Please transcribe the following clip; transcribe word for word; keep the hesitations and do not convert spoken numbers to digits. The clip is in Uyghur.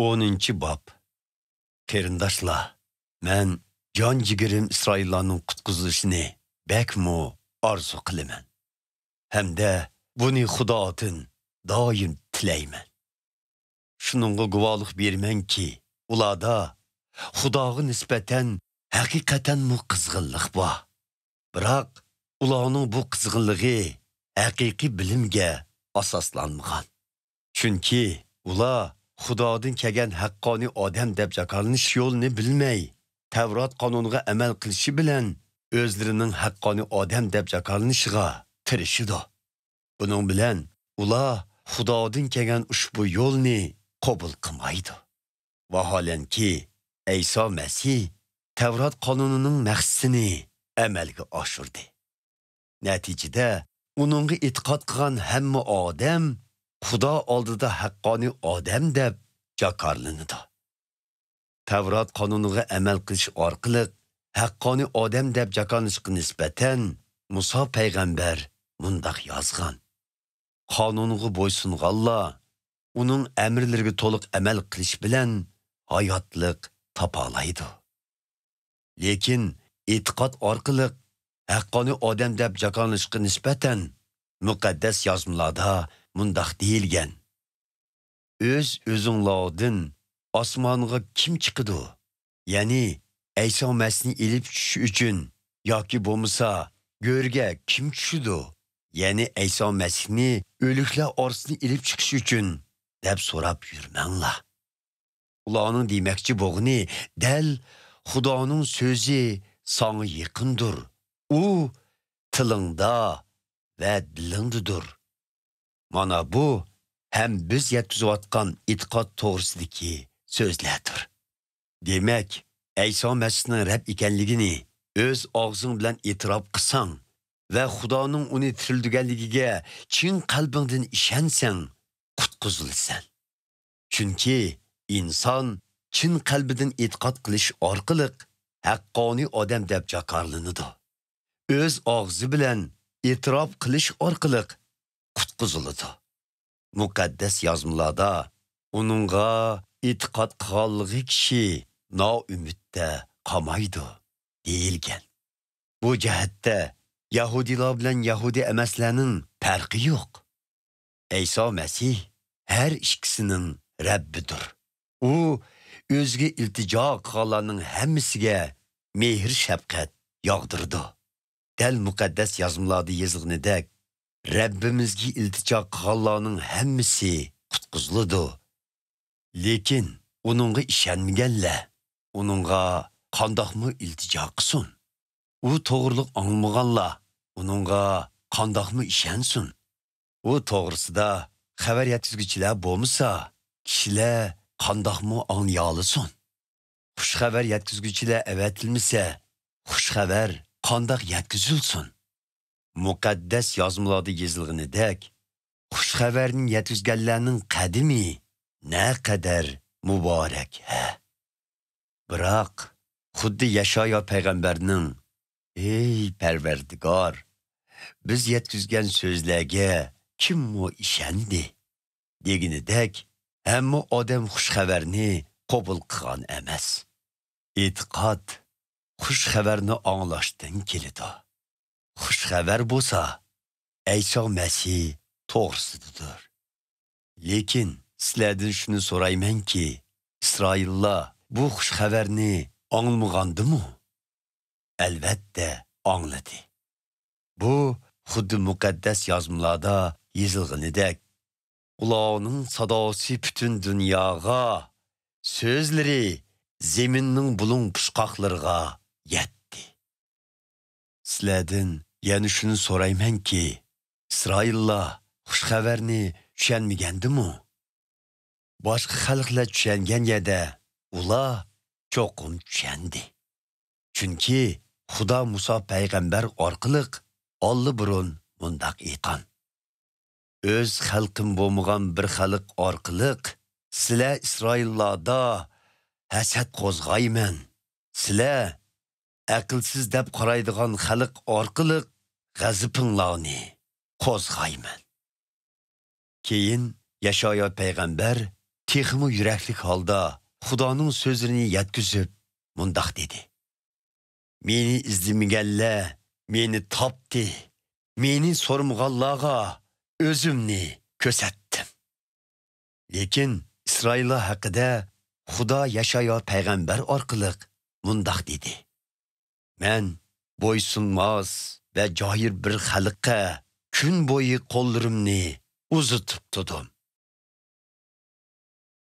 ئونىنچى باب. قېرىنداشلار، مەن جان-جىگىرىم ئىسرائىللارنىڭ قۇتقۇزۇلۇشىنى بەكمۇ ئارزۇ قىلىمەن ھەمدە بۇنى خۇدادىن دائىم تىلەيمەن. شۇنىڭغا گۇۋاھلىق بېرىمەنكى، ئۇلاردا خۇداغا نىسبەتەن ھەقىقەتەنمۇ قىزغىنلىق بار. بىراق، ئۇلارنىڭ بۇ قىزغىنلىقى ھەقىقىي بىلىمگە ئاساسلانمىغان. چۈنكى ئۇلار خۇدادىن كەلگەن ھەققانىي ئادەم دەپ جاكارلىنىش يولىنى بىلمەي، تەۋرات قانۇنىغا ئەمەل قىلىشى بىلەن ئۆزلىرىنىڭ ھەققانىي ئادەم دەپ جاكارلىنىشىغا تىرىشىدۇ. بۇنىڭ بىلەن ئۇلار خۇدادىن كەلگەن ئۇشبۇ يولنى قوبۇل قىلمايدۇ. ۋاھالەنكى، ئەيسا مەسىھ تەۋرات قانۇنىنىڭ مەقسىتىنى ئەمەلگە ئاشۇردى. نەتىجىدە، ئۇنىڭغا ئېتىقاد قىلغان ھەممە ئادەم خۇدا ئالدىدا ھەققانىي ئادەم دەپ جاكارلىنىدۇ. تەۋرات قانۇنىغا ئەمەل قىلىش ئارقىلىق ھەققانىي ئادەم دەپ جاكارلىنىشقا نىسبەتەن مۇسا پەيغەمبەر مۇنداق يازغان: «قانۇنغا بويسۇنغانلار ئۇنىڭ ئەمىرلىرىگە تولۇق ئەمەل قىلىش بىلەن ھاياتلىق تاپالايدۇ.» لېكىن ئېتىقاد ئارقىلىق ھەققانىي ئادەم دەپ جاكارلىنىشقا نىسبەتەن مۇقەددەس يازمىلاردا مۇنداق دېيىلگەن: «ئۆز-ئۆزۈڭلاردىن ئاسمانغا كىم چىقىدۇ؟» يەنى ئەيسا مەسىھنى ئېلىپ چۈشۈش ئۈچۈن ياكى بولمىسا گۆرگە كىم چۈشىدۇ؟ يەنى ئەيسا مەسىھنى ئۆلۈكلەر ئارىسىدىن ئېلىپ چىقىش ئۈچۈن دەپ سوراپ يۈرمەڭلار. ئۇلارنىڭ دېمەكچى بولغىنى دەل خۇدانىڭ سۆزى ساڭا يېقىندۇر. ئۇ تىلىڭدا ۋە دىلىڭدىدۇر. مانا بۇ ھەم بىز يەتكۈزۈۋاتقان ئېتىقاد توغرىسىدىكى سۆزلەردۇر. دېمەك، ئەيسا مەسىھنىڭ رەب ئىكەنلىكىنى ئۆز ئاغزىڭ بىلەن ئېتىراپ قىلساڭ ۋە خۇدانىڭ ئۇنى تىرىلدۈرگەنلىكىگە چىن قەلبىڭدىن ئىشەنسەڭ، قۇتقۇزۇلىسەن. چۈنكى ئىنسان چىن قەلبىدىن ئېتىقاد قىلىش ئارقىلىق ھەققانىي ئادەم دەپ جاكارلىنىدۇ. ئۆز ئاغزى بىلەن ئېتىراپ قىلىش ئارقىلىق قۇتقۇزۇلىدۇ. مۇقەددەس يازمىلاردا ئۇنىڭغا ئېتىقاد قىلغانلىقى كىشى نائۈمىدتە قالمايدۇ دېيىلگەن. بۇ جەھەتتە يەھۇدىيلار بىلەن يەھۇدىي ئەمەسلەرنىڭ پەرقى يوق. ئەيسا مەسىھ ھەر ئىككىسىنىڭ رەببىدۇر. ئۇ ئۆزىگە ئىلتىجا قىلغانلارنىڭ ھەممىسىگە مېھىر-شەپقەت ياغدۇرىدۇ. دەل مۇقەددەس يازمىلاردا يېزىلغىنىدەك، رەببىمىزگە ئىلتىجا قىلغانلارنىڭ ھەممىسى قۇتقۇزۇلىدۇ. لېكىن ئۇنىڭغا ئىشەنمىگەنلەر ئۇنىڭغا قانداقمۇ ئىلتىجا قىلسۇن؟ ئۇ توغرىلىق ئاڭلىمىغانلار ئۇنىڭغا قانداقمۇ ئىشەنسۇن؟ ئۇ توغرىسىدا خەۋەر يەتكۈزگۈچىلەر بولمىسا، كىشىلەر قانداقمۇ ئاڭلىيالىسۇن؟ خۇش خەۋەر يەتكۈزگۈچىلەر ئەۋەتىلمىسە، خۇش خەۋەر قانداق يەتكۈزۈلسۇن؟ مۇقەددەس يازمىلاردا يېزىلغىنىدەك، خۇش خەۋەرنى يەتكۈزگەنلەرنىڭ قەدىمى نەقەدەر مۇبارەك، ھە! بىراق، خۇددى يەشايا پەيغەمبەرنىڭ، «ئەي پەرۋەردىگار، بىز يەتكۈزگەن سۆزلەرگە كىممۇ ئىشەندى؟» دېگىنىدەك، ھەممە ئادەم خۇش خەۋەرنى قوبۇل قىلغان ئەمەس. ئېتىقاد خۇش خەۋەرنى ئاڭلاشتىن كېلىدۇ. خۇش خەۋەر بولسا ئەيسا مەسىھ توغرىسىدىدۇر. لېكىن سىلەردىن شۇنى سورايمەنكى، ئىسرائىللار بۇ خۇش خەۋەرنى ئاڭلىمىغاندىمۇ؟ ئەلۋەتتە ئاڭلىدى. بۇ خۇددى مۇقەددەس يازمىلاردا يېزىلغىنىدەك، «ئۇلارنىڭ ساداسى پۈتۈن دۇنياغا، سۆزلىرى زېمىننىڭ بۇلۇڭ پۇچقاقلىرىغا يەتتى.» سىلەردىن يەنە شۇنى سورايمەنكى، ئىسرائىللار خۇش خەۋەرنى چۈشەنمىگەندىمۇ؟ باشقا خەلقلەر چۈشەنگەن يەردە ئۇلار چوقۇم چۈشەندى. چۈنكى خۇدا مۇسا پەيغەمبەر ئارقىلىق ئاللىبۇرۇن مۇنداق ئېيتقان: «ئۆز خەلقىم بولمىغان بىر خەلق ئارقىلىق سىلەر ئىسرائىللاردا ھەسەت قوزغايمەن. سىلەر ئەقىلسىز دەپ قارايدىغان خەلق ئارقىلىق غەزىپىڭلارنى قوزغايمەن.» كېيىن يەشايا پەيغەمبەر تېخىمۇ يۈرەكلىك ھالدا خۇدانىڭ سۆزلىرىنى يەتكۈزۈپ مۇنداق دېدى: مېنى ئىزدىمىگەنلەر مېنى تاپتى، مېنى سورىمىغانلارغا ئۆزۈمنى كۆرسەتتىم. لېكىن ئىسرائىللار ھەققىدە خۇدا ياشايا پەيغەمبەر ئارقىلىق مۇنداق دېدى: مەن بويسۇنماس ۋە جاھىل بىر خەلققە كۈن بويى قوللىرىمنى ئۇزىتىپ تۇردۇم.